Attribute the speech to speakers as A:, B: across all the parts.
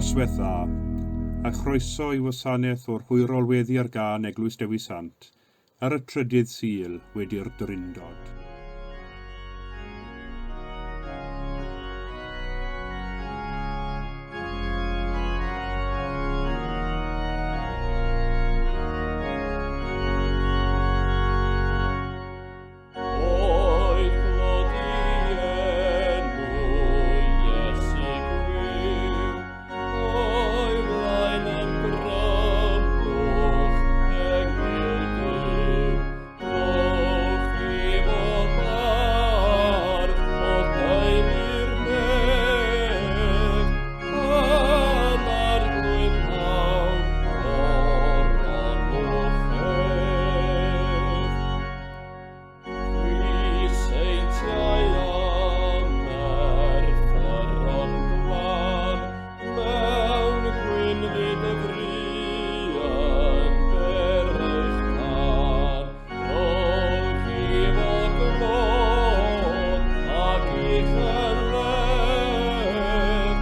A: Noswaith dda, a chroeso i wasanaeth o'r hwyrol weddi ar gân Eglwys Dewi Sant ar y trydydd Sul wedi'r Drindod.
B: Oedd glod i enw Iesu gwiw, o'i flaen ymgrymwch engyl Duw. Rhowch i fod bardd holl deulu'r nef, yn arglwydd pawb coronwch ef. Chwi seintiau a merthyron glân, mewn gwynfyd y fri yn ber eich cân. Rhowch i fod glod ac uchel lef,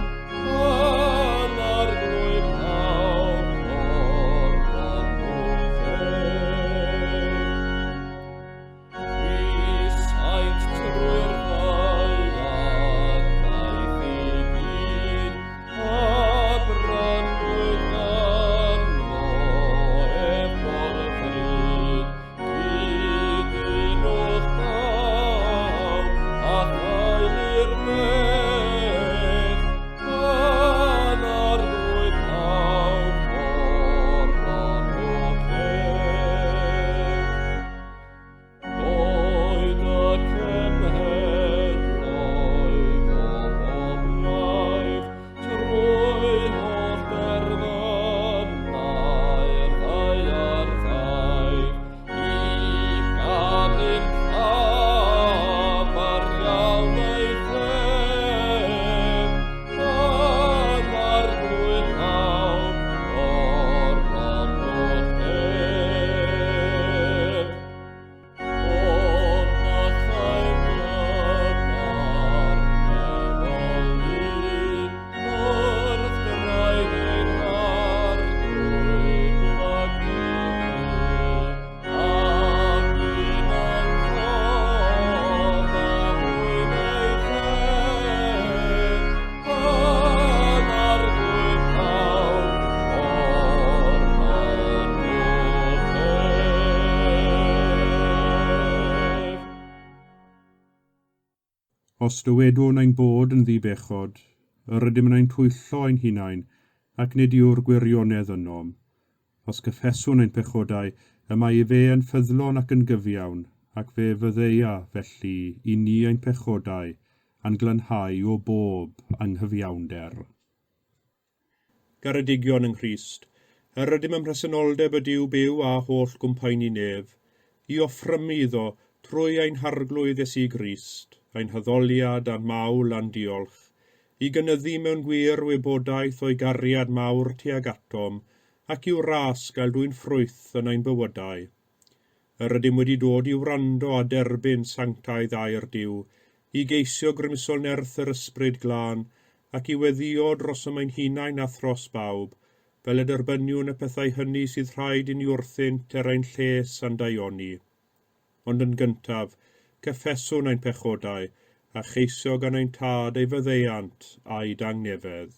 B: yn arglwydd pawb coronwch ef. Chwi saint trwy'r ddaear ddaeth i gyd, a brynwyd ganddo ef mor ddrud. Cyd-unwch bawb a theulu'r nef, yn arglwydd pawb coronwch ef. Doed y cenhedloedd o bob iaith, trwy holl derfynau'r ddaear ddaeth, i ganu'n llafar iawn ei thlef, yn arglwydd pawb coronwch ef.
A: Os dywedwn ein bod yn ddi-bechod, yr ydym yn ein twyllo ein hunain, ac nid yw'r gwirionedd ynom. Os cyffeswn ein pechodau, y mae efe yn ffyddlon ac yn gyfiawn, ac fe fyddeia, felly, i ni ein pechodau, a'n glanhau o bob anghyfiawnder. Garedigion yng Nghrist, yr ydym ym mhresenoldeb y Duw byw a holl gwmpaeni nef, i offrymu iddo, trwy ein Harglwydd Iesu Grist, ein haddoliad a'n mawl a'n diolch, i gynyddu mewn gwir wybodaeth o'i gariad mawr tuag atom, ac i'w ras gael dwyn ffrwyth yn ein bywydau. Yr ydym wedi dod i wrando a derbyn sanctaidd air Duw, i geisio grymusol nerth yr Ysbryd Glân, ac i weddïo drosom ein hunain a thros bawb, fel y derbyniwn y pethau hynny sydd rhaid i ni wrthynt er ein lles a'n daioni. Ond yn gyntaf, cyffeswn ein pechodau, a cheisio gan ein Tad ei faddeuant a'i dangnefedd.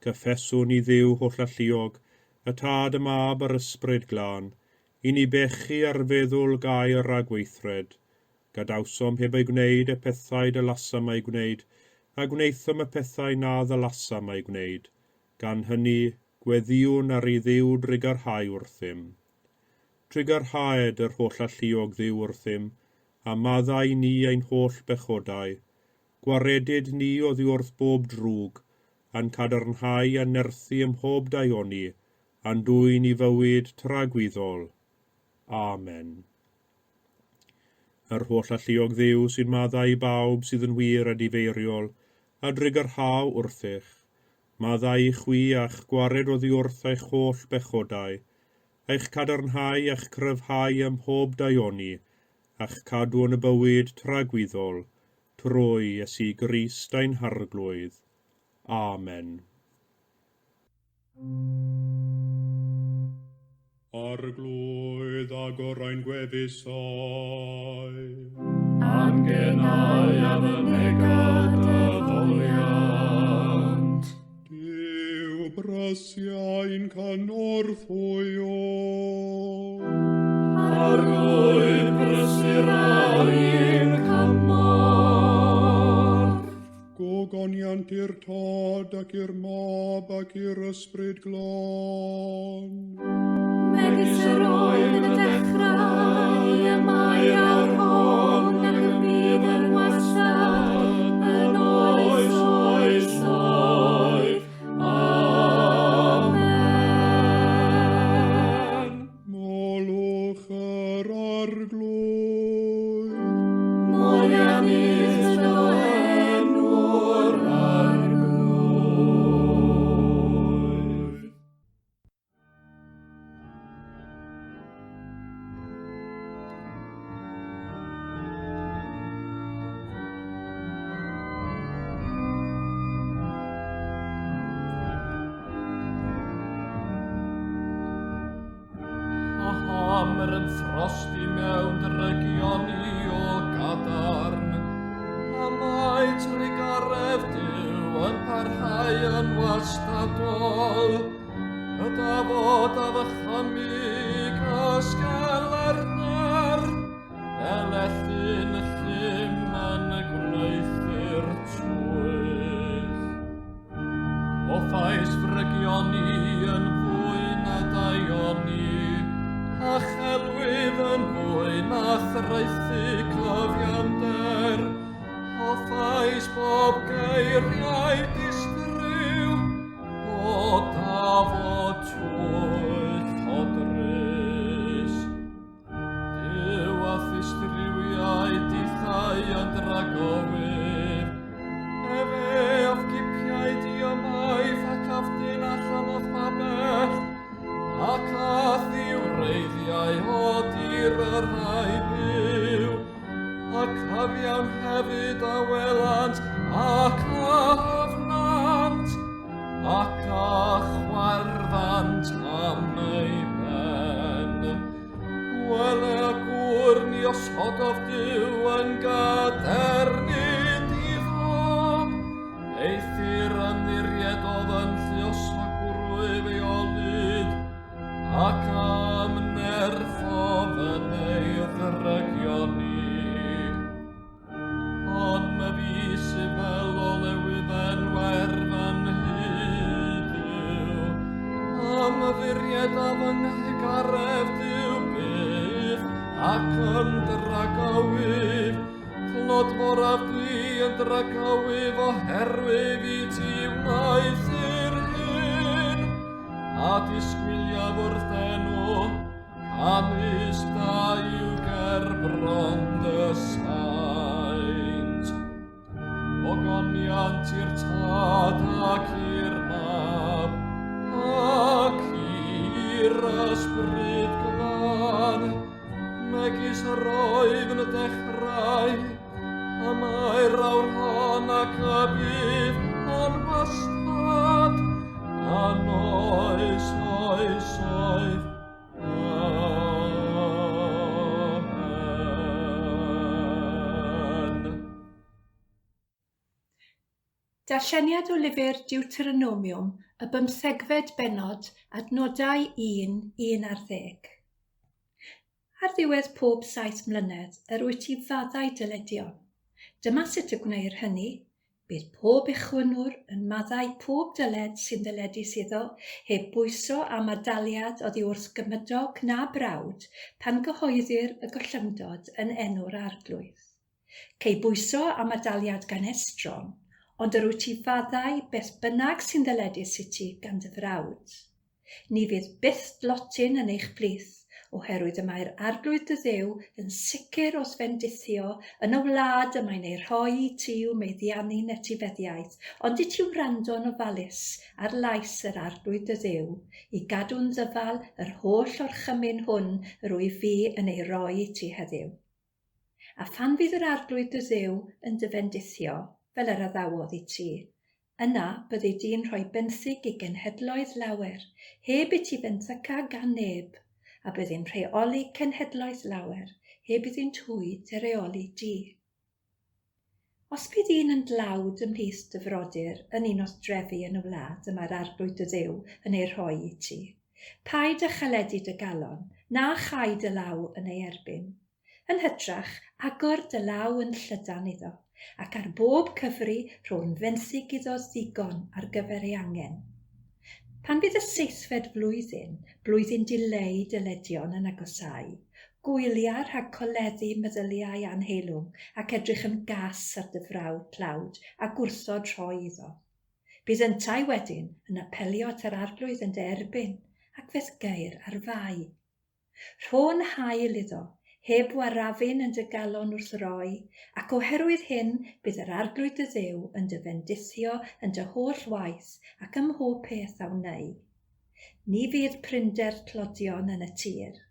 A: Cyffeswn i Dduw hollalluog, y Tad, y Mab a'r Ysbryd Glân, i ni bechu ar feddwl, gair a gweithred. Gadawsom heb eu gwneud y pethau dylasam eu gwneud, a gwnaethom y pethau na ddylasam eu gwneud. Gan hynny, gweddïwn ar i Dduw drugarhau wrthym. Trugarhaed yr hollalluog Dduw wrthym, a maddau i ni ein holl bechodau, Gwaredid ni oddi wrth bob drwg, a'n cadarnhau a'n nerthu ym mhob daioni, a'n dwyn i fywyd tragwyddol. Amen. Yr holl alluog Dduw sy'n maddau i bawb sydd yn wir a difeiriol, a drugarhau wrthych, maddau i chwi a'ch gwared oddi wrth eich holl bechodau, eich cadarnhau a'ch cryfhau ym mhob daioni, a'ch cadw yn y bywyd tragwyddol, trwy Iesu Grist ein Harglwydd. Amen. Arglwydd, agor ein gwefusau.
B: A'n genau a fynega dy foliant.
A: Duw brysiau'n cynorthwyo.
B: Arglwydd brysur i'n cymorth.
A: Gogoniant i'r Tad ac i'r Mab ac i'r Ysbryd Glân.
C: Megis yr oedd yn y dechrau, y mae awr hon ac y bydd yn wastad, yn oes oesoedd.
B: Amen.
A: Molwch yr Arglwydd.
C: Moliannus fyddo enw'r
B: Arglwydd. A hamr yn ffrosti mewn drygioni o gadarn, a mae trugaredd Duw yn parhau yn wastadol, y dafod a fychymu casgel ar nar, fel ellyn llym yn gwneuthur twyll. O ffaes frygioni yn fwy na daioni, a chelwydd yn fwy na thraethu cyfiawnder. O ffaes bob geiriau distryw, o dafod twyll hodrus. Duw a thystrywiau dithau yn dragowydd, efe a'th gipiau di ymaith ac a'th dyn allan o'th babell, ac a'th ddiwreiddiau o dir y rhai byw, a cyfiawn hefyd a welant ac a ofnant, ac a chwarddant am ei ben. Wele y gŵr ni osododd Duw yn gadernid iddo, eithr ymddiriedodd yn lluosogrwydd ei olud, ac am nerthodd yn ei ddrygioni. Ond my fi sydd fel olewydden werdd yn hyd Duw, am ddiried a fy nghygaredd Duw byth, ac yn dragywydd, clodforaf dwi yn dragywydd oherwydd i ti wnaeth yr hyn, a disgwyliaf wrth enw, canys da yw gerbron dy saint. Ogoniant i'r Tad ac i'r Mab, ac i'r Ysbryd Glân, megis yr oedd yn y dechrau, y mae'r awr hon ac y bydd yn wastad, yn oes oesoedd. Amen.
D: Darlleniad o lyfr Deuteronomiwm, y bymthegfed bennod, adnodau 1, 11. Ar ddiwedd pob 7 mlynedd, yr wyt ti faddau dyledion. Dyma sut y gwneir hynny. Bydd pob uchwynwr yn maddau pob dyled sy'n ddyledus iddo, heb bwyso am adaliad oddi wrth gymydog na brawd, pan gyhoeddir y gollyngdod yn enw'r Arglwydd. Cei bwyso am adaliad gan estron, ond yr wyt ti faddau beth bynnag sy'n ddyledus i ti gan dy frawd. Ni fydd byth dlotyn yn eich plith, oherwydd y mae'r Arglwydd dy Dduw yn sicr o'th fendithio yn y wlad y mae'n ei rhoi i ti i'w meddiannu'n etifeddiaeth, ond i ti wrando'n ofalus ar lais yr Arglwydd dy Dduw, i gadw'n ddyfal yr holl orchymyn hwn yr wyf fi yn ei roi i ti heddiw. A phan fydd yr Arglwydd dy Dduw yn dy fendithio, fel yr addawodd i ti, yna byddi di'n rhoi benthyg i genhedloedd lawer, heb i ti fenthyca gan neb. a byddi'n rheoli cenhedloedd lawer heb iddynt hwy dy reoli di. Os bydd un yn dlawd ymhlith dy frodyr yn un o'th drefi yn y wlad y mae'r Arglwydd dy Dduw yn ei rhoi i ti, paid â chaledu dy galon, na chau dy law yn ei erbyn. Yn hytrach, agor dy law yn llydan iddo, ac ar bob cyfri rho'n fenthyg iddo ddigon ar gyfer ei angen. Pan fydd y seithfed flwyddyn, blwyddyn dileu dyledion yn agosáu, Gwylia rhag coleddu meddyliau anheilwng ac edrych yn gas ar dy frawd tlawd a gwrthod rhoi iddo. Bydd yntau wedyn yn apelio at yr Arglwydd yn dy erbyn, ac fe'th geir ar fai. Rho'n hael iddo, heb warafun yn dy galon wrth roi, ac oherwydd hyn bydd yr Arglwydd dy Dduw yn dy fendithio yn dy holl waith ac ym mhob peth a wnei. Ni fydd prinder tlodion yn y tir.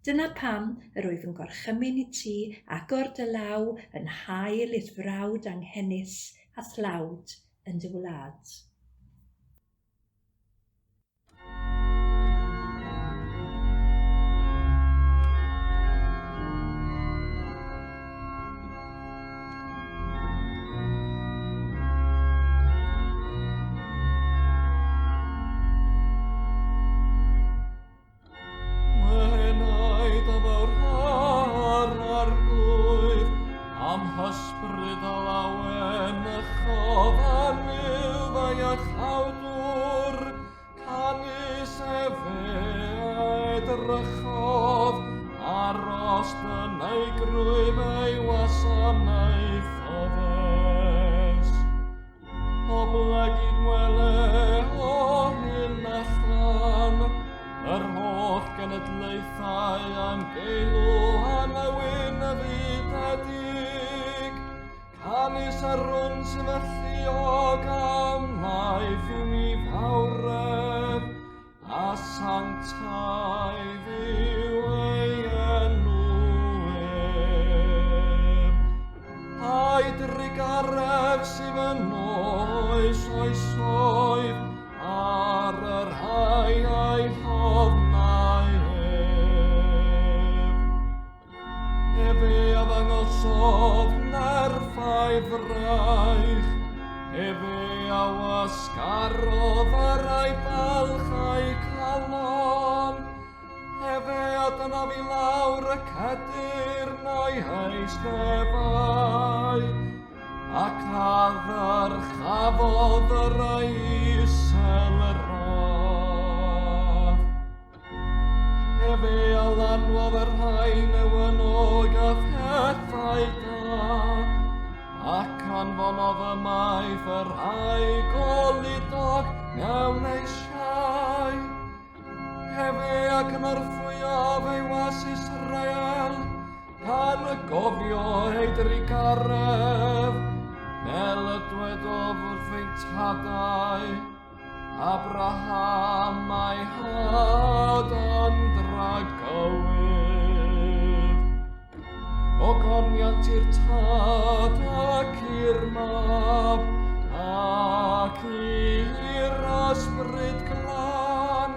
D: Dyna pam yr wyf yn gorchymyn i ti agor dy law yn hael i'th frawd anghenus a thlawd yn dy wlad.
B: Edrychodd aros yn ei grwyf ei wasanaeth ofes. Oblegid wele o hyn allan, yr holl genedlaethau am geilw am y wyn y fudedig. Canys yr hwn sydd alluog am wnaeth i mi fawredd, a sanctaidd yw ei enw ef. A'i drugaredd sydd yn oes oesoedd ar y rhai a'i hofnai ef. Efe a ddangosodd nerth a'i fraich, efe a wasgarodd yr a'i balch a'i calon, efe a dynodd i lawr y cedyrn o'i heisteddau, ac a ddyrchafodd yr a'i isel yr radd. Efe a lanwodd y rhai newynog a phethau da, ac anfonodd ymaith y rhai goludog mewn eisiau. Efe a cynorthwyodd ei was Israel, gan gofio ei drugaredd, fel y dwedodd wrth ein tadau, Abraham a'i had yn dragywydd. Ogoniant i'r Tad ac i'r Mab ac i'r Ysbryd Glân,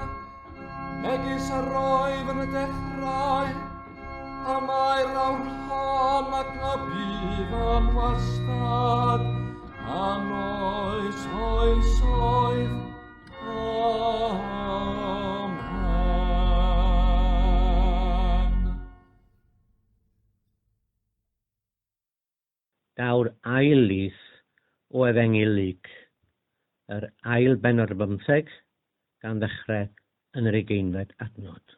B: megis yr oedd yn y dechrau, y mae'r awr hon ac y bydd yn wastad, am oes oesoedd. Amen.
E: Daw'r ail lith o Efengyl Luc, yr ail bennod ar bymtheg, gan ddechrau yn yr ugeinfed adnod.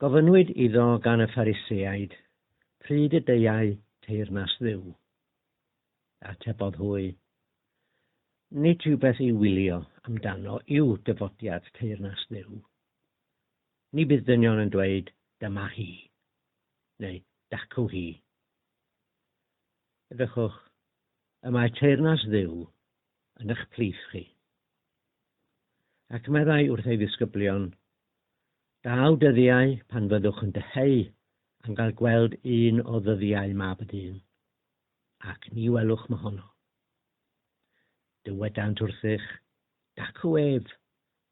E: Gofynnwyd iddo gan y Phariseaid pryd y deuai teyrnas Dduw. Atebodd hwy, Nid rhywbeth i'w wylio amdano yw dyfodiad teyrnas Dduw. Ni bydd dynion yn dweud, 'Dyma hi', neu 'Dacw hi'. Edrychwch, y mae teyrnas Dduw yn eich plith chi. Ac meddai wrth ei ddisgyblion, Daw dyddiau pan fyddwch yn dyheu am gael gweld un o ddyddiau Mab y Dyn, ac ni welwch mohono. Dywedant wrthych, Dacw ef,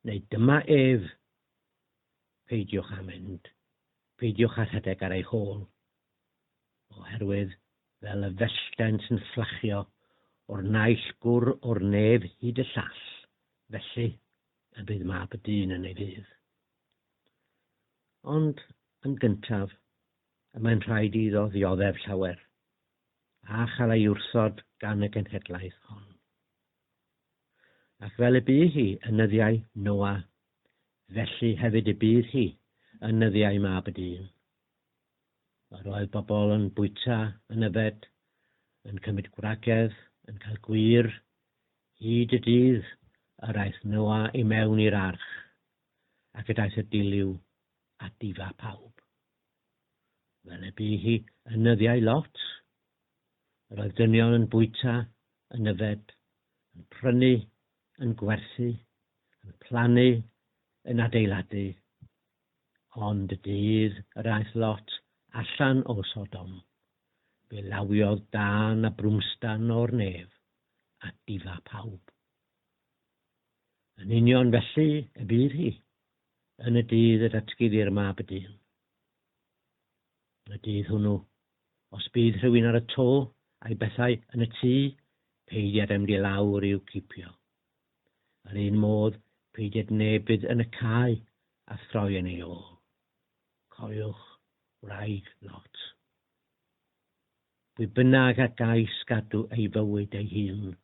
E: neu Dyma ef. Peidiwch â mynd, peidiwch â rhedeg ar ei hôl, oherwydd fel y fellten sy'n fflachio o'r naill gwr o'r nef hyd y llall, felly y bydd mab y dyn yn ei ddydd. Ond yn gyntaf, y mae'n rhaid iddo ddioddef llawer, a chael ei wrthod gan y genhedlaeth hon. Ac fel y bu hi yn nyddiau Noa, felly hefyd y bydd hi yn nyddiau mab y dyn. Yr oedd bobl yn bwyta, yn yfed, yn cymryd gwragedd, yn cael gwir, hyd y dydd yr aeth Noa i mewn i'r arch, ac y daeth y dilyw a difa pawb. Fel y bu hi yn nyddiau Lot, yr oedd dynion yn bwyta, yn yfed, yn prynu, yn gwerthu, yn plannu, yn adeiladu. Ond y dydd yr aeth Lot allan o Sodom, fe lawiodd dân a brwmstan o'r nef a difa pawb. Yn union felly y bydd hi yn y dydd y datguddir mab y dyn. Y dydd hwnnw, os bydd rhywun ar y to a'i bethau yn y tŷ, peidiad â mynd i lawr i'w cipio. Yr un modd, peidiad neb fydd yn y cae a throi yn ei ôl. Cofiwch wraig Lot. Pwy bynnag a gais gadw ei fywyd ei hun,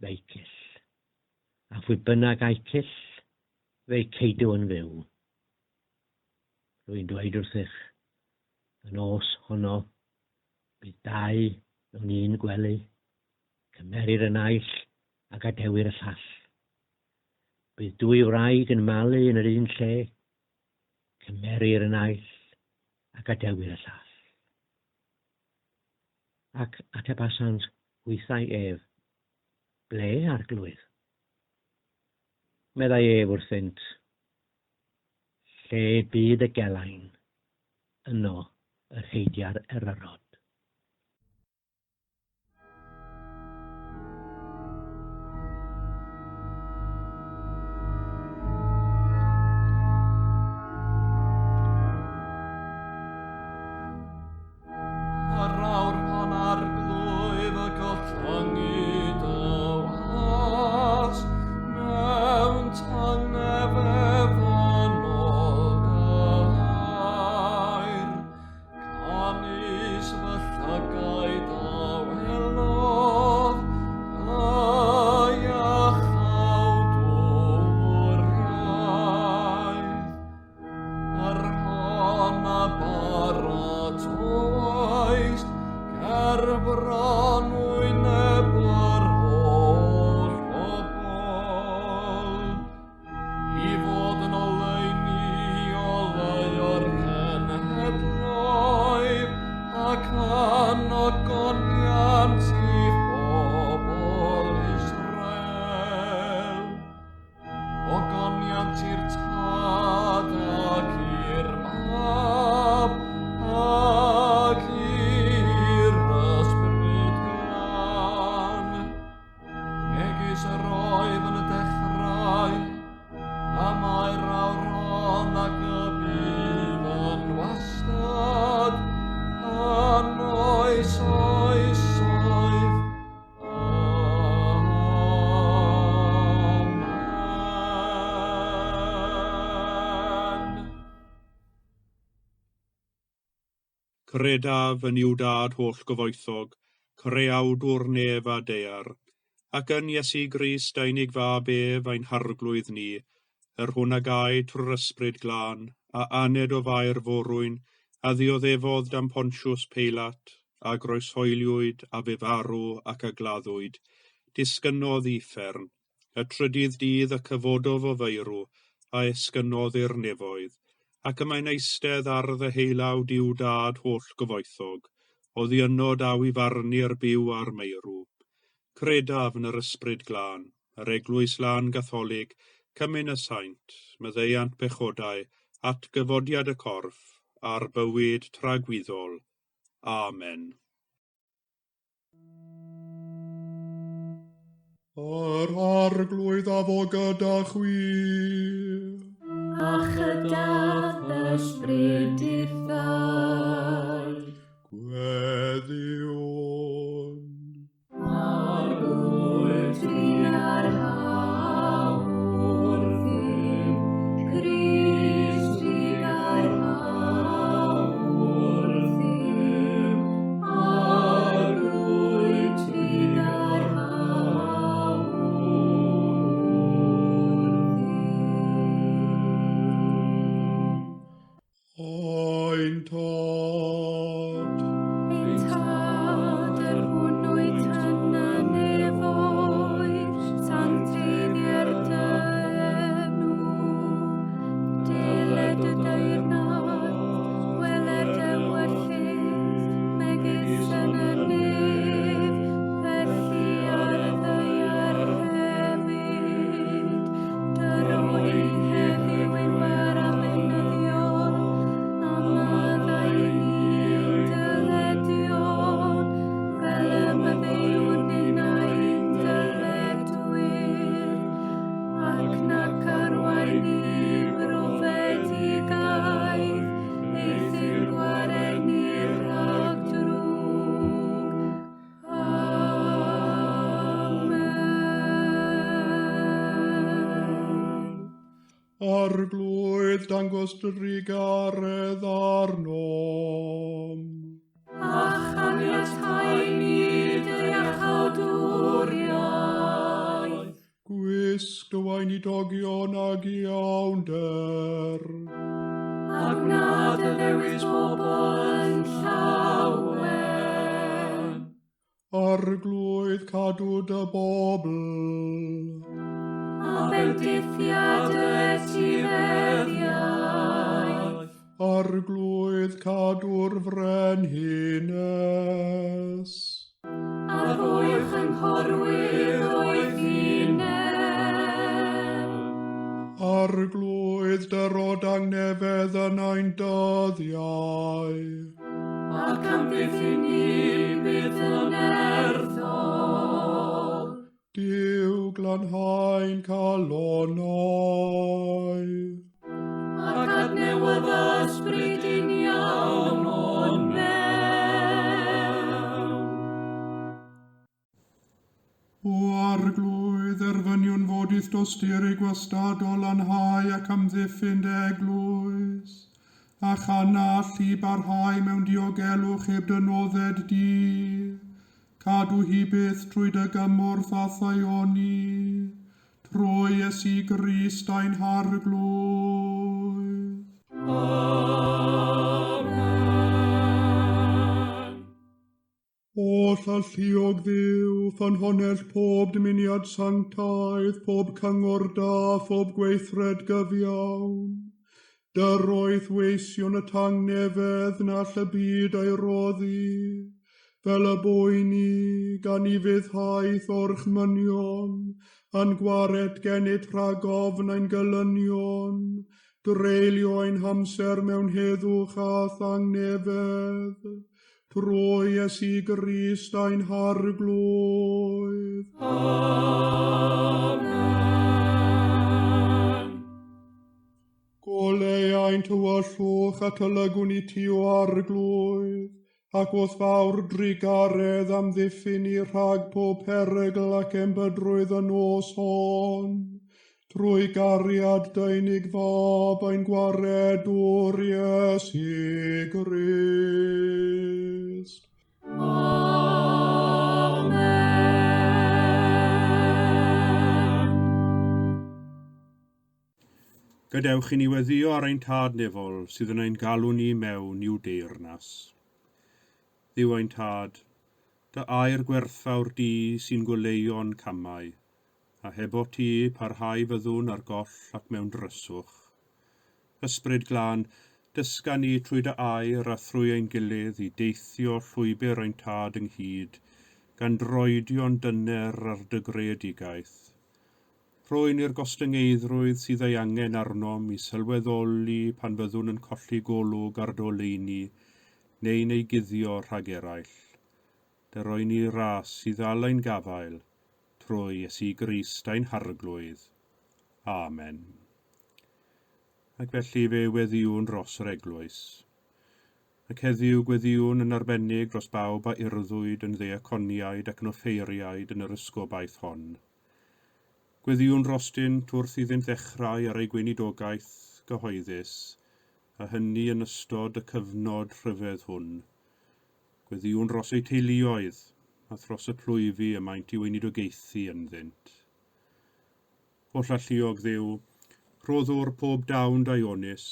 E: fe'i cyll. A phwy bynnag a'i cyll, fe'i ceidw yn fyw. Rwy'n dweud wrthych, y nos honno, bydd dau mewn un gwely, cymerir y naill a gadewir y llall. Bydd dwy wraig yn malu yn yr un lle, cymerir y naill a gadewir y llall. Ac atebasant hwythau ef, Ble, Arglwydd? Meddai ef wrthynt, Lle bydd y gelain, yno yr heidia'r eryrod.
B: Yr awr pan Arglwydd y gollyngi dy was, mewn tangnefedd yn ôl dy air. Canys fy llygaid a welodd dy iachawdwriaeth. Yr hon a baratoaist ger bron wyneb yr holl bobl, i fod yn oleuni oleuo'r cenhedloedd, ac yn ogoniant i'th bobl Israel. Ogoniant i'r Tad ac i'r Mab ac i'r Ysbryd Glân, megis yr oedd yn y dechrau, y mae'r awr hon ac y bydd yn wastad, yn oes oesoedd. Amen.
A: Credaf yn Nuw Dad holl-gyfoethog, creawdwr nef a daear, ac yn Iesu Grist ei unig fab ef ein harglwydd ni, yr hwn a gaed trwy'r Ysbryd Glân, a aned o Fair Forwyn, a ddioddefodd dan Pontius Peilat, a groeshoeliwyd, a fu farw ac a gladdwyd, disgynnodd i uffern, y trydydd dydd y cyfododd o feirw, a esgynnodd i'r nefoedd, ac y mae'n eistedd ar ddeheulaw Duw Dad holl-gyfoethog, oddi yno daw i farnu'r byw a'r meirw. Credaf yn yr Ysbryd Glân, yr Eglwys Lân Gatholig, cymun y saint, maddeuant pechodau, atgyfodiad y corff, a'r bywyd tragwyddol. Amen.
F: Yr Arglwydd a fo gyda chwi.
C: A chyda ysbryd dithau.
A: Gweddïwn.
C: Arglwydd trugarha wrthym, Crist trugarha wrthym, Arglwydd trugarha wrthym.
A: Ein Tad.
C: Ein Tad, yr hwn wyt yn y nefoedd, sancteiddier dy enw. Deled dy deyrnas, gweler dy ewyllys, megis yn y nef, felly ar y ddaear hefyd. Dyro i heddiw ein bara beunyddiol, a maddau i ni ein dyledion, fel y maddeuwn ninnau i'n dyledwyr, ac nac arwain ni i brofedigaeth, eithr gwared ni rhag drwg. Amen.
A: Arglwydd, dangos drugaredd arnom.
C: A chaniatáu ni dy iachawdwriaeth.
A: Gwisg dy weinidogion ag iawnder.
C: A gwna dy ddewis bobl yn llawen.
A: Arglwydd, cadw dy bobl.
C: A bendithia dy etifeddiaeth.
A: Arglwydd, cadw'r frenhines.
C: A rhoi chynghorwyr oedd uneb.
A: Arglwydd, dyrod angnefedd yn ein dyddiau.
C: Ac amddiffyn ni byth yn nerthol.
A: Duw, glanhau'n calonnau.
C: Ac adnewydd ysbryd uniawn o'n mewn.
A: O Arglwydd, erfyniwn fod i'th dosturi gwastadol lanhau ac amddiffyn dy eglwys, a chan allu barhau mewn diogelwch heb dy nodded di. Cadw hi byth trwy dy gymorth a thaioni, trwy Iesu Grist ein Harglwydd.
B: Amen.
A: Oll alluog Dduw, ffynhonnell pob dymuniad sanctaidd, pob cyngor da, phob gweithred gyfiawn. Dyroedd weision y tangnefedd na all y byd ei roddi, fel y boeni gan i fuddhaeth orchmynion, a'n gwared gennyt rhag ofn ein gelynion, dreulio ein hamser mewn heddwch a thangnefedd, trwy Iesu Grist ein Harglwydd.
B: Amen.
A: Goleuai'n tywyllwch a tylygwn i ti o Arglwydd, ac wrth fawr drugaredd amddiffyn ni rhag pob perygl ac embydrwydd y nos hon, trwy gariad dy unig fab ein gwaredwr Iesu Grist.
C: Amen.
A: Gadewch i ni weddïo ar ein Tad nefol sydd yn ein galw ni mewn i'w deyrnas. Dduw ein Tad, dy air gwerthfawr di sy'n goleuo'n camau, a hebo ti parhau fyddwn ar goll ac mewn dryswch. Ysbryd glân, dysga ni trwy dy air a thrwy ein gilydd i deithio llwybr ein Tad ynghyd, gan droedio'n dyner ar dy greadigaeth. Rhoi ni'r gostyngeiddrwydd sydd ei angen arnom i sylweddoli pan fyddwn yn colli golwg ar dy oleuni, neu'n ei guddio rhag eraill. Dyroi ni ras sydd ddal ein gafael, trwy Iesu Grist ein Harglwydd. Amen. Ac felly fe weddïwn dros yr eglwys. Ac heddiw gweddïwn yn arbennig dros bawb a urddwyd yn ddiaconiaid ac yn offeiriaid yn yr esgobaeth hon. Gweddïwn drostynt wrth iddynt ddechrau ar eu gweinidogaeth gyhoeddus, a hynny yn ystod y cyfnod rhyfedd hwn. Gweddïwn dros eu teuluoedd a thros y plwyfi y maent i weinidogaethu ynddynt. Holl alluog Dduw, rhoddwr pob dawn daionus,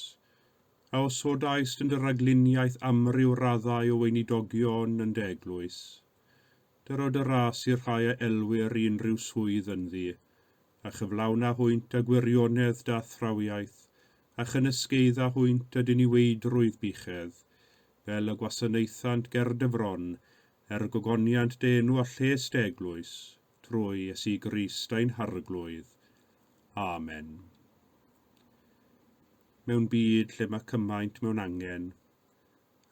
A: a osodaist yn dy ragluniaeth amryw raddau o weinidogion yn dy eglwys. Dyro dy ras i'r rhai a elwir i unrhyw swydd ynddi, a chyflawna hwynt â gwirionedd dy athrawiaeth, a chynysgeidda hwynt â diniweidrwydd buchedd, fel y gwasanaethant ger dy fron, er gogoniant dy enw a lles dy eglwys, trwy Iesu Grist ein Harglwydd. Amen. Mewn byd lle mae cymaint mewn angen,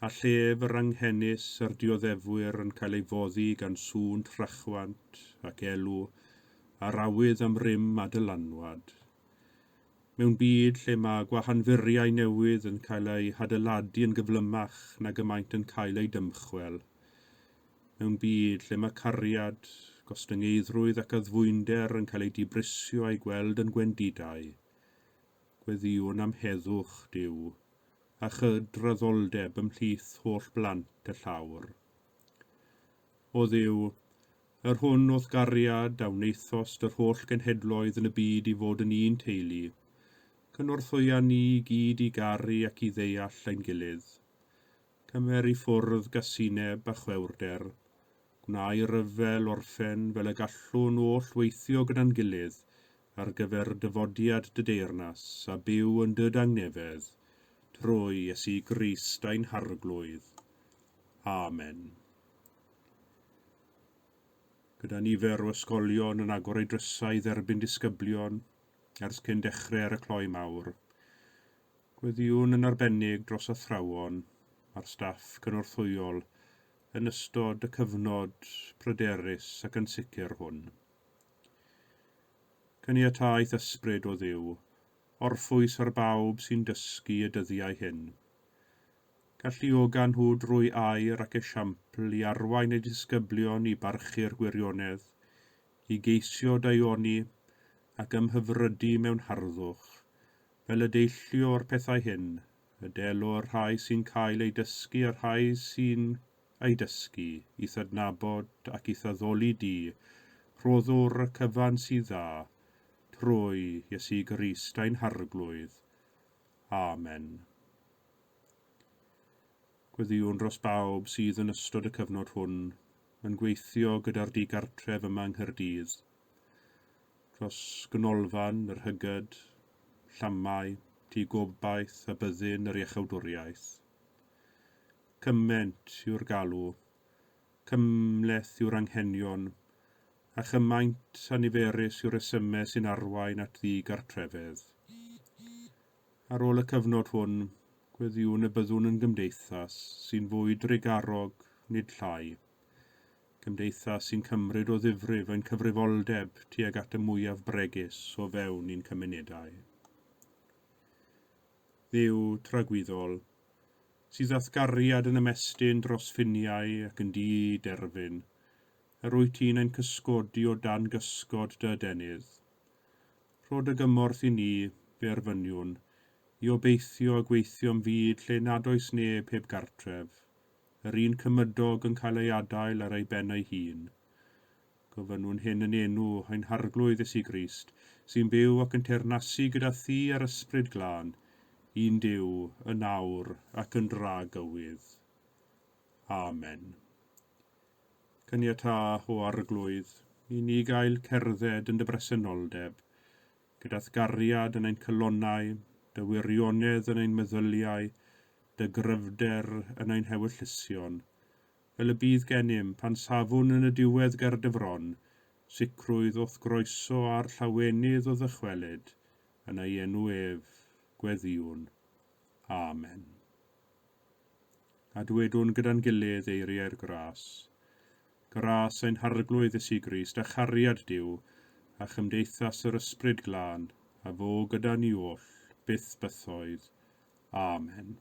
A: a llef yr anghenus a'r dioddefwyr yn cael ei foddi gan sŵn trachwant ac elw a'r awydd am rym a dylanwad. Mewn byd lle mae gwahanfuriau newydd yn cael eu hadeiladu yn gyflymach nag y maent yn cael eu dymchwel. Mewn byd lle mae cariad, gostyngeiddrwydd ac addfwynder yn cael eu dibrisio a'u gweld yn gwendidau. Gweddïwn am heddwch, Duw, a chydraddoldeb ymhlith holl blant y llawr. O Dduw, yr hwn o'th gariad a wnaethost yr holl genhedloedd yn y byd i fod yn un teulu, cynorthwya ni i gyd i garu ac i ddeall ein gilydd. Cymer i ffwrdd gasineb a chwewrder. Gwna i ryfel orffen fel y gallwn oll weithio gyda'n gilydd ar gyfer dyfodiad dy deyrnas a byw yn dy dangnefedd, trwy Iesu Grist ein Harglwydd. Amen. Gyda nifer o ysgolion yn agor eu drysau i dderbyn disgyblion ers cyn dechrau ar y cloi mawr, gweddïwn yn arbennig dros athrawon a'r staff cynorthwyol yn ystod y cyfnod pryderus ac ansicr hwn. Caniataeth ysbryd, o Dduw, orffwys ar bawb sy'n dysgu y dyddiau hyn. Galluoga nhw drwy air ac esiampl i arwain eu disgyblion i barchu'r gwirionedd, i geisio daioni ac ymhyfrydu mewn harddwch, fel y deillio o'r pethau hyn, y delo y rhai sy'n cael eu dysgu a'r rhai sy'n ei dysgu, i'th adnabod ac i'th addoli di, rhoddwr y cyfan sydd dda, trwy Iesu Grist ein Harglwydd. Amen. Gweddïwn dros bawb sydd yn ystod y cyfnod hwn yn gweithio gyda'r digartref yma yng Nghaerdydd, dros ganolfan yr hygyd, Llamau, Tŷ Gobaith a Byddin yr Iachawdwriaeth. Cymaint yw'r galw, cymhleth yw'r anghenion, a chymaint a niferus yw'r rhesymau sy'n arwain at ddigartrefedd. Ar ôl y cyfnod hwn, gweddïwn y byddwn yn gymdeithas sy'n fwy drugarog, nid llai. Cymdeithas sy'n cymryd o ddifrif ein cyfrifoldeb tuag at y mwyaf bregus o fewn i'n cymunedau. Dduw tragwyddol, sydd â'th gariad yn ymestyn dros ffiniau ac yn di-derfyn, yr wyt ti'n ein cysgodi o dan gysgod dy adenydd. Rho dy gymorth i ni, fe erfyniwn, i obeithio a gweithio am fyd lle nad oes neb heb gartref, yr un cymydog yn cael ei adael ar ei ben ei hun. Gofynnwn hyn yn enw ein Harglwydd Iesu Grist, sy'n byw ac yn teyrnasu gyda thi a'r Ysbryd Glân, un Duw, yn awr ac yn dragywydd. Amen. Caniatâ, o Arglwydd, i ni gael cerdded yn dy bresenoldeb, gyda'th gariad yn ein calonnau, dy wirionedd yn ein meddyliau, dy gryfder yn ein hewyllysion, fel y bydd gennym, pan safwn yn y diwedd ger dy fron, sicrwydd o'th groeso a'r llawenydd o ddychwelyd, yn ei enw ef, gweddïwn. Amen. A dwedwn gyda'n gilydd eiriau'r gras. Gras ein Harglwydd Iesu Grist a chariad Duw a chymdeithas yr Ysbryd Glân a fo gyda ni oll byth bythoedd. Amen.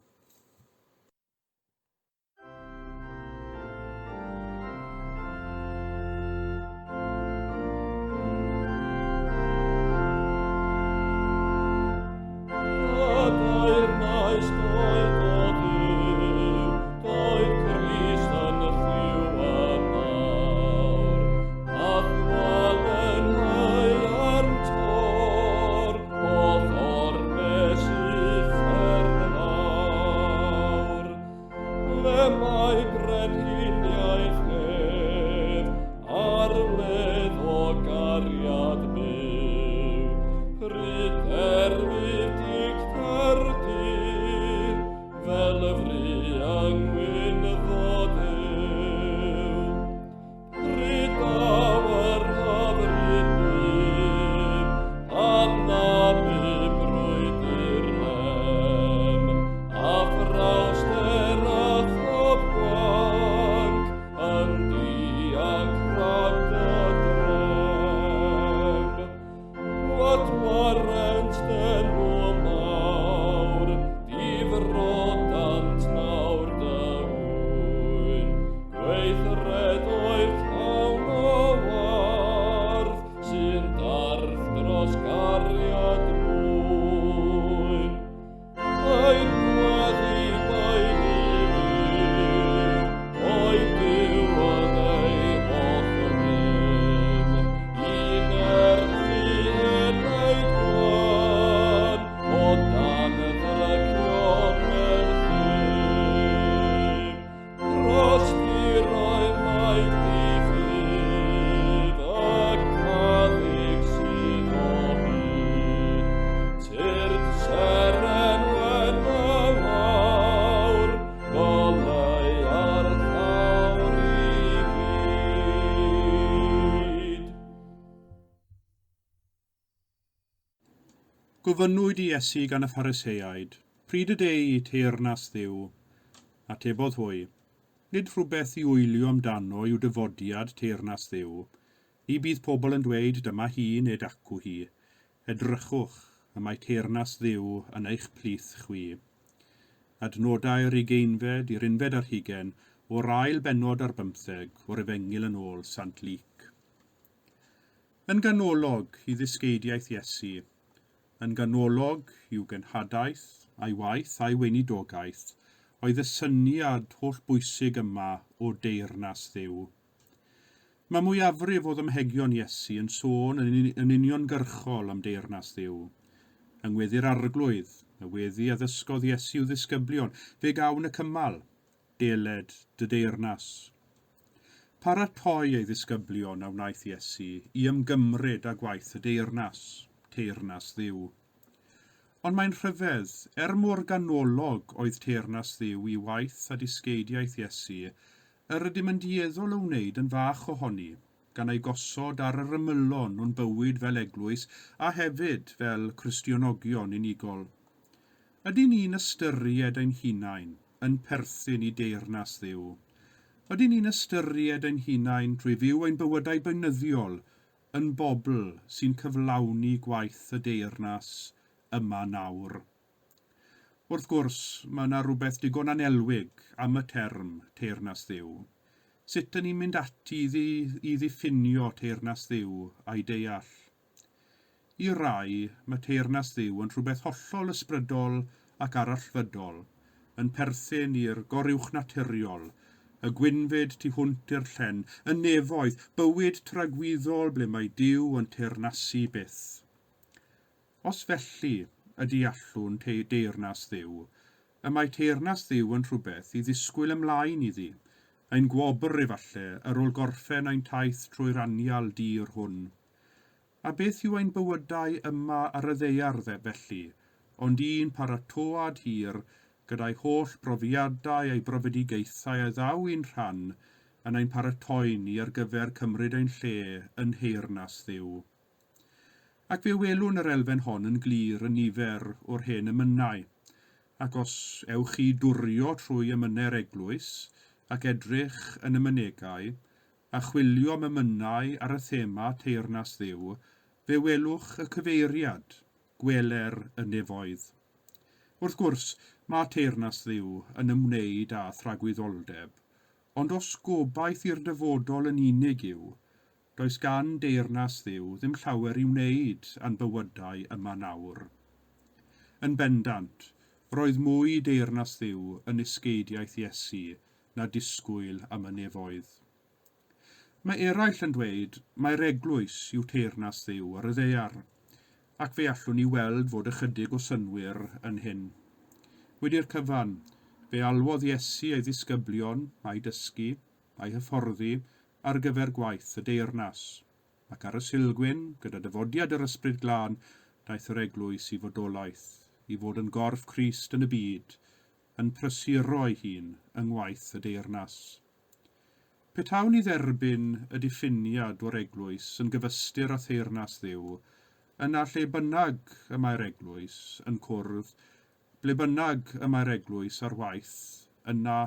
A: Gofynnwyd i Iesu gan y Phariseaid, Pryd y dei teyrnas Dduw? Atebodd hwy, Nid rhywbeth i wylio amdano yw dyfodiad teyrnas Dduw. Ni bydd pobl yn dweud, Dyma hi neu dacw hi. Edrychwch, y mae teyrnas Dduw yn eich plith chwi. Adnodau'r ugeinfed i'r unfed ar hugain o'r ail bennod ar bymtheg o'r Efengyl yn ôl Sant Luc. Yn ganolog i ddysgeidiaeth Iesu, yn ganolog i'w genhadaeth, a'i waith a'i weinidogaeth, oedd y syniad hollbwysig yma o deyrnas Dduw. Mae mwyafrif o ddymhegion Iesu yn sôn yn uniongyrchol am deyrnas Dduw. Yng ngweddi'r Arglwydd, y weddi a ddysgodd Iesu i'w ddisgyblion, fe gawn y cymal, Deled dy deyrnas. Paratoi ei ddisgyblion a wnaeth Iesu i ymgymryd â gwaith y deyrnas, teyrnas Dduw. Ond mae'n rhyfedd, er mor ganolog oedd teyrnas Dduw i waith a disgeidiaeth Iesu, yr ydym yn dueddol o wneud yn fach ohoni, gan ei gosod ar yr ymylon o'n bywyd fel eglwys a hefyd fel Cristionogion unigol. Ydyn ni'n ystyried ein hunain yn perthyn i deyrnas Dduw? Ydyn ni'n ystyried ein hunain drwy fyw ein bywydau beunyddiol yn bobl sy'n cyflawni gwaith y deyrnas yma nawr? Wrth gwrs, mae yna rywbeth digon annelwig am y term teyrnas Dduw. Sut dyn ni'n mynd ati i ddiffinio teyrnas Dduw a'i deall? I rai, mae teyrnas Dduw yn rhywbeth hollol ysbrydol ac arallfydol, yn perthyn i'r goruwchnaturiol, y gwynfyd tu hwnt i'r llen, y nefoedd, bywyd tragwyddol ble mae Duw yn teyrnasu byth. Os felly y deallwn deyrnas Dduw, y mae teyrnas Dduw yn rhywbeth i ddisgwyl ymlaen iddi, ein gwobr efalle ar ôl gorffen ein taith trwy'r anial dir hwn. A beth yw ein bywydau yma ar y ddaear felly, ond un paratoad hir, gyda'i holl brofiadau a'i brofedigaethau a ddaw i'n rhan yn ein paratoi ni ar gyfer cymryd ein lle yn nheyrnas Dduw. Ac fe welwn yr elfen hon yn glir yn nifer o'r hen emynau. Ac os ewch chi dwrio trwy emynau'r eglwys ac edrych yn y mynegai, a chwilio am emynau ar y thema Teyrnas Dduw, fe welwch y cyfeiriad, Gweler y Nefoedd. Wrth gwrs, mae teyrnas Dduw yn ymwneud â thragwyddoldeb, ond os gobaith i'r dyfodol yn unig yw, does gan deyrnas Dduw ddim llawer i wneud â'n bywydau yma nawr. Yn bendant, roedd mwy i deyrnas Dduw yn nysgeidiaeth Iesu na disgwyl am y nefoedd. Mae eraill yn dweud mai'r eglwys yw teyrnas Dduw ar y ddaear, ac fe allwn ni weld fod ychydig o synnwyr yn hyn. Wedi'r cyfan, fe alwodd Iesu ei ddisgyblion a'i dysgu, a'i hyfforddi ar gyfer gwaith y deyrnas. Ac ar y Sulgwyn, gyda dyfodiad yr Ysbryd Glân, daeth yr eglwys i fodolaeth, i fod yn gorff Crist yn y byd, yn prysuro ei hun yng ngwaith y deyrnas. Petawn i dderbyn y diffiniad o'r eglwys yn gyfystyr â theyrnas Dduw, yna lle bynnag y mae'r eglwys yn cwrdd, ble bynnag y mae'r eglwys ar waith, yna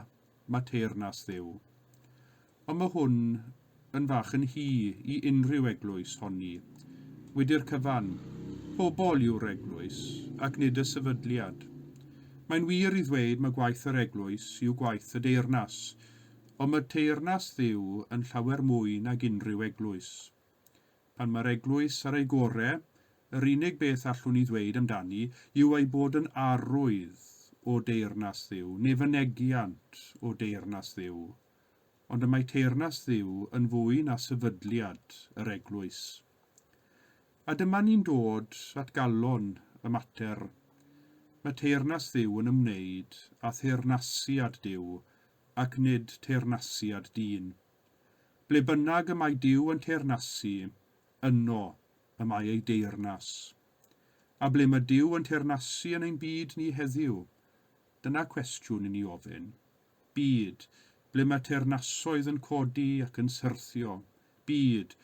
A: mae teyrnas Dduw. Ond mae hwn yn fach yn hy i unrhyw eglwys honni. Wedi'r cyfan, pobl yw'r eglwys, ac nid y sefydliad. Mae'n wir i ddweud mae gwaith yr eglwys yw gwaith y deyrnas, Ond mae teyrnas Dduw yn llawer mwy nag unrhyw eglwys. Pan mae'r eglwys ar ei gore, yr unig beth allwn ni ddweud amdani yw ei bod yn arwydd o deyrnas Dduw, neu fynegiant o deyrnas Dduw. Ond y mae teyrnas Dduw yn fwy na sefydliad yr eglwys. A dyma ni'n dod at galon y mater. Mae teyrnas Dduw yn ymwneud â theyrnasiad Duw ac nid teyrnasiad dyn. Ble bynnag y mae Duw yn teyrnasu, yno y mae ei deyrnas. A ble mae Duw yn teyrnasu yn ein byd ni heddiw? Dyna cwestiwn i ni ofyn. Byd, ble mae teyrnasoedd yn codi ac yn syrthio. Byd,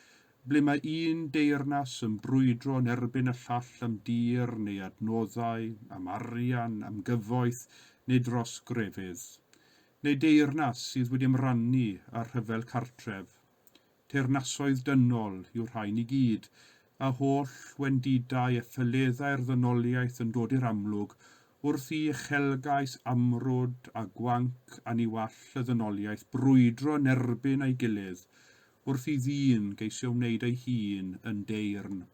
A: ble mae un deyrnas yn brwydro yn erbyn y llall am dir neu adnoddau, am arian, am gyfoeth, neu dros grefydd. Neu deyrnas sydd wedi ymrannu â rhyfel cartref. Teyrnasoedd dynol yw'r rhain i gyd, a holl wendidau a ffyleddau'r ddynoliaeth yn dod i'r amlwg wrth i uchelgais amrwd a gwanc aniwall y ddynoliaeth brwydro yn erbyn ei gilydd, wrth i ddyn geisio wneud ei hun yn deyrn.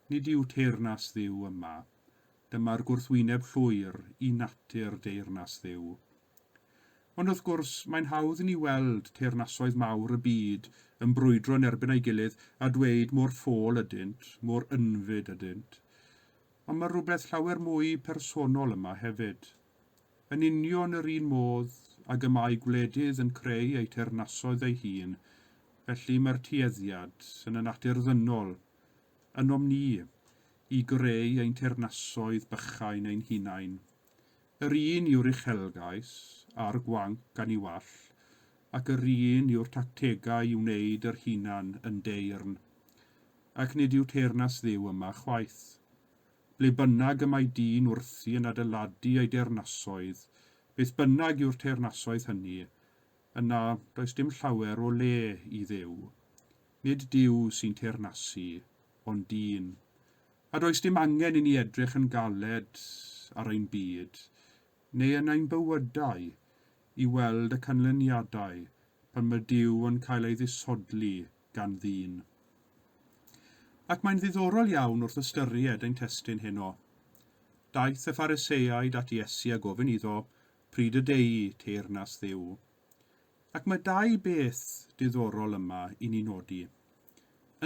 A: Nid yw teyrnas Dduw yma. Dyma'r gwrthwyneb llwyr i natur deyrnas Dduw. Ond wrth gwrs, mae'n hawdd i ni weld teyrnasoedd mawr y byd yn brwydro yn erbyn ei gilydd a dweud mor ffôl ydynt, mor ynfyd ydynt. Ond mae rhywbeth llawer mwy personol yma hefyd. Yn union yr un modd ag y mae gwledydd yn creu eu teyrnasoedd eu hun, felly mae'r tueddiad yn y natur ddynol, ynom ni, i greu ein teyrnasoedd bychain ein hunain. Yr un yw'r uchelgais a'r gwanc aniwall, ac yr un yw'r tactegau i wneud yr hunan yn deyrn. Ac nid yw teyrnas Dduw yma chwaith. Ble bynnag y mae dyn wrthi yn adeiladu ei deyrnasoedd, beth bynnag yw'r teyrnasoedd hynny, yna does dim llawer o le i Dduw. Nid Duw sy'n teyrnasu, ond dyn. A does dim angen i ni edrych yn galed ar ein byd, neu yn ein bywydau, i weld y canlyniadau pan mae Duw yn cael ei ddisodli gan ddyn. Ac mae'n ddiddorol iawn wrth ystyried ein testun heno. Daeth y Phariseaid at Iesu a gofyn iddo, pryd y deui teyrnas Dduw? Ac mae dau beth diddorol yma i ni nodi.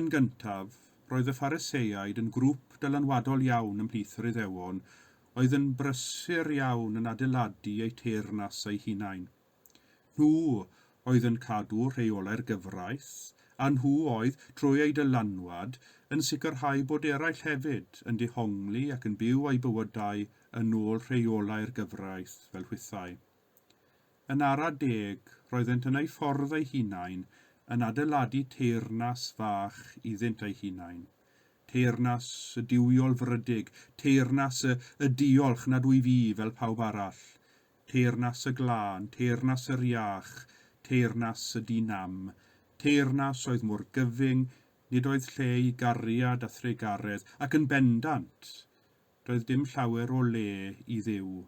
A: Yn gyntaf, roedd y Phariseaid yn grŵp dylanwadol iawn ymhlith yr Iddewon oedd yn brysur iawn yn adeiladu eu teyrnas eu hunain. Nhw oedd yn cadw rheolau'r gyfraith, a nhw oedd, trwy eu dylanwad, yn sicrhau bod eraill hefyd yn dehongli ac yn byw eu bywydau yn ôl rheolau'r gyfraith fel hwythau. Yn ara deg, roeddent yn eu ffordd eu hunain yn adeiladu teyrnas fach iddynt eu hunain. Teyrnas y duwiol frydig, teyrnas y y diolch nad wyf i fel pawb arall, Teyrnas y glân, teyrnas yr iach, teyrnas y di-nam, teyrnas oedd mor gyfyng, nid oedd lle i gariad a thrugaredd, ac yn bendant, Doedd dim llawer o le i Dduw.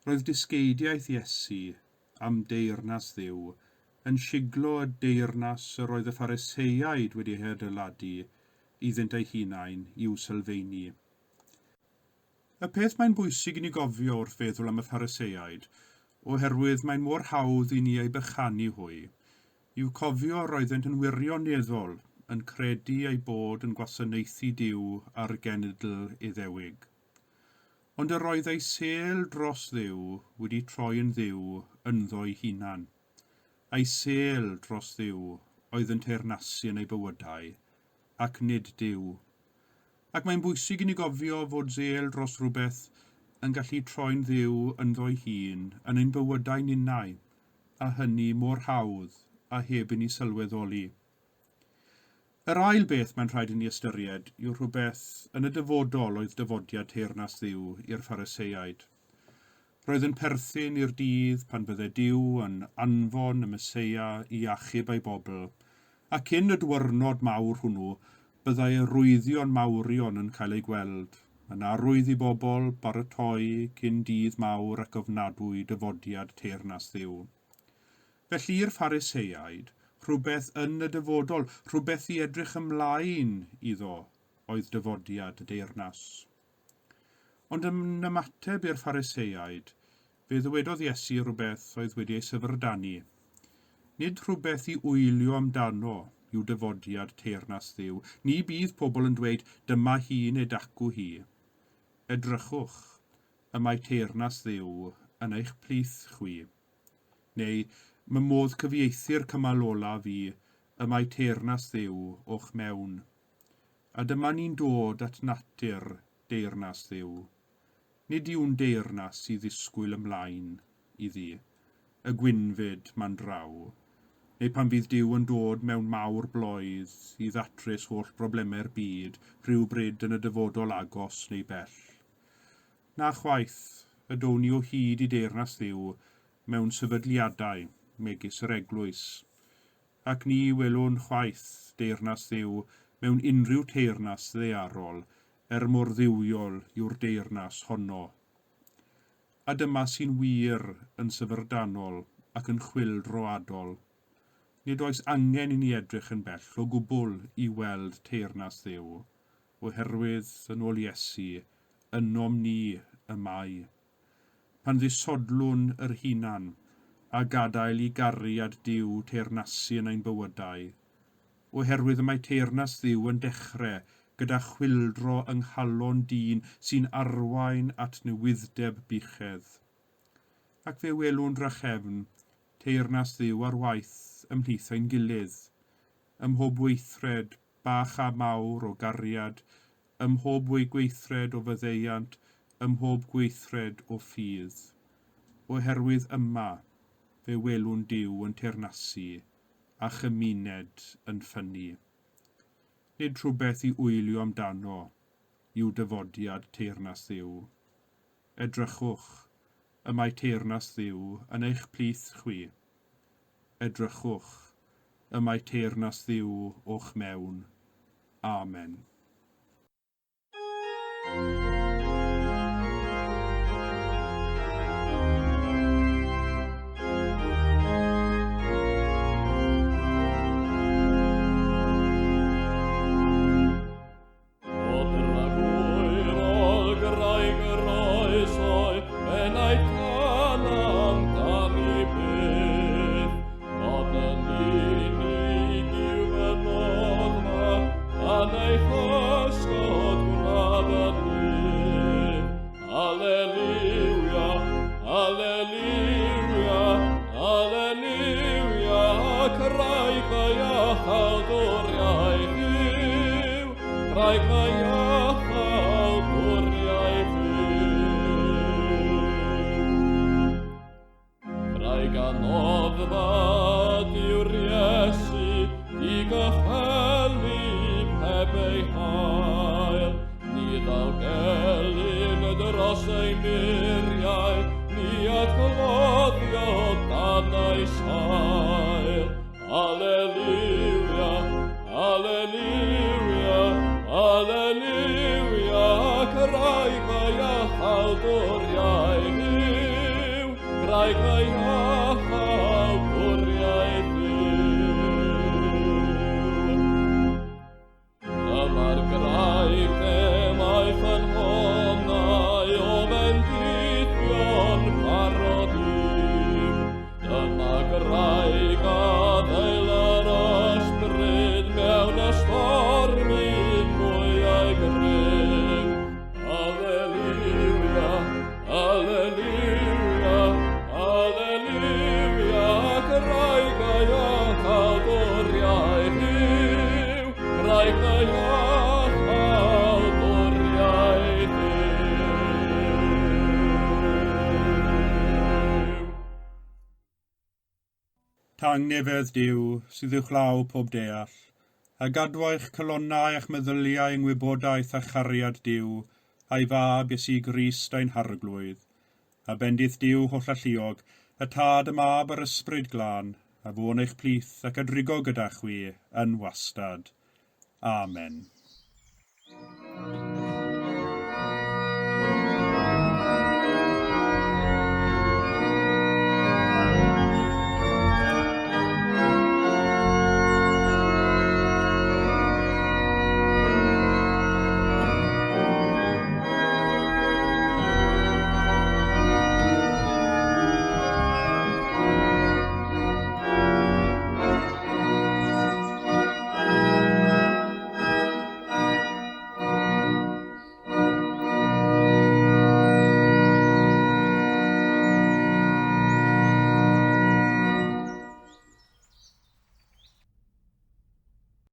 A: Roedd dysgeidiaeth Iesu am deyrnas Dduw yn siglo y deyrnas yr oedd y Phariseaid wedi ei hadeiladu iddynt eu hunain i'w sylfeini. Y peth mae'n bwysig i ni gofio wrth feddwl am y Phariseaid, oherwydd mae'n mor hawdd i ni eu bychanu hwy, yw cofio roeddent yn wirioneddol yn credu eu bod yn gwasanaethu Duw a'r genedl Iddewig. Ond yr oedd eu sêl dros Dduw wedi troi yn Dduw ynddo'i hunan. A'i sêl dros Dduw oedd yn teyrnasu yn eu bywydau, ac nid Duw. Ac mae'n bwysig i ni gofio fod sêl dros rywbeth yn gallu troi'n Dduw ynddo'i hun yn ein bywydau ninnau, a hynny mor hawdd a heb i ni sylweddoli. Yr ail beth mae'n rhaid i ni ystyried yw rhywbeth yn y dyfodol oedd dyfodiad teyrnas Dduw i'r Phariseaid. Roedd yn perthyn i'r dydd pan fydde Duw yn anfon y Meseia i achub ei bobl, a cyn y dwyrnod mawr hwnnw byddai arwyddion mawrion yn cael eu gweld, yn arwydd i bobl baratoi cyn dydd mawr ac ofnadwy dyfodiad teyrnas Dduw. Felly i'r Phariseaid, rhywbeth yn y dyfodol, rhywbeth i edrych ymlaen iddo, oedd dyfodiad y deyrnas. Ond yn ymateb i'r Phariseaid, fe ddywedodd Iesu rhywbeth oedd wedi ei syfrdanu. Nid rhywbeth i wylio amdano yw dyfodiad teyrnas Dduw. Ni bydd pobl yn dweud, dyma hi neu dacw hi. Edrychwch, y mae teyrnas Dduw yn eich plith chwi. Neu, mae modd cyfieithu'r cymal olaf i, y mae teyrnas Dduw o'ch mewn. A dyma ni'n dod at natur deyrnas Dduw. Nid yw'n deyrnas i ddisgwyl ymlaen iddi, y gwynfyd ma'n draw, neu pan fydd Duw yn dod mewn mawr bloedd i ddatrys holl broblemau'r byd rhywbryd yn y dyfodol agos neu bell. Na chwaith, y down ni o hyd i deyrnas Dduw mewn sefydliadau megis yr eglwys. Ac ni welwn chwaith deyrnas Dduw mewn unrhyw teyrnas ddaearol, er mor dduwiol yw'r deyrnas honno. A dyma sy'n wir yn syfrdanol ac yn chwyldroadol. Nid oes angen i ni edrych yn bell o gwbl i weld teyrnas Dduw, oherwydd, yn ôl Iesu, ynom ni y mae. Pan ddisodlwn yr hunan, a gadael i gariad Duw teyrnasu yn ein bywydau, oherwydd y mae teyrnas Dduw yn dechre gyda chwyldro yng nghalon dyn sy'n arwain at newydd-deb buchedd. Ac fe welwn drachefn teyrnas Dduw ar waith ymhlith ein gilydd, ym mhob weithred bach a mawr o gariad, ym mhob gweithred o faddeuant, ym mhob gweithred o ffydd. Oherwydd yma, fe welwn Duw yn teyrnasu, a chymuned yn ffynnu. Nid rhywbeth i wylio amdano yw dyfodiad teyrnas Dduw. Edrychwch, y mae teyrnas Dduw yn eich plith chwi. Edrychwch, y mae teyrnas Dduw o'ch mewn. Amen.
B: O dragwyddol graig yr oesau, enaid can amdani byth. Ond yn unig yw fy noddfa, dan ei chysgod gwlad y nyth. Alleluia, alleluia, alleluia, craig fy iachawdwriaeth yw, craig fy iachawdwriaeth yw. Craig a noddfa dyw'r Iesu, di gychwelu heb ei hail. Ni ddaw gelyn dros ei muriau, ni atgloddio dan ei sail. Alleluia, alleluia, alleluia, craig. iachawdwriaeth yw, graig fy iachawdwriaeth yw. Dyma'r graig lle mae ffynhonnau o fendithion parod im. Dyma graig a ddeil yr ysbryd mewn ystormydd mwyau grym. Alleluia, alleluia, alleluia, graig a iachawdwriaeth yw, graig a iachawdwriaeth yw.
A: Tangnefedd Duw, sydd uwchlaw pob deall, a gadwa eich calonnau a'ch meddyliau yng ngwybodaeth a chariad Duw, a'i Fab Iesu Grist ein Harglwydd. A bendith Duw hollalluog, y Tad, y Mab a'r Ysbryd Glân, a fo'n eich plith ac a drigo gyda chwi yn wastad. Amen.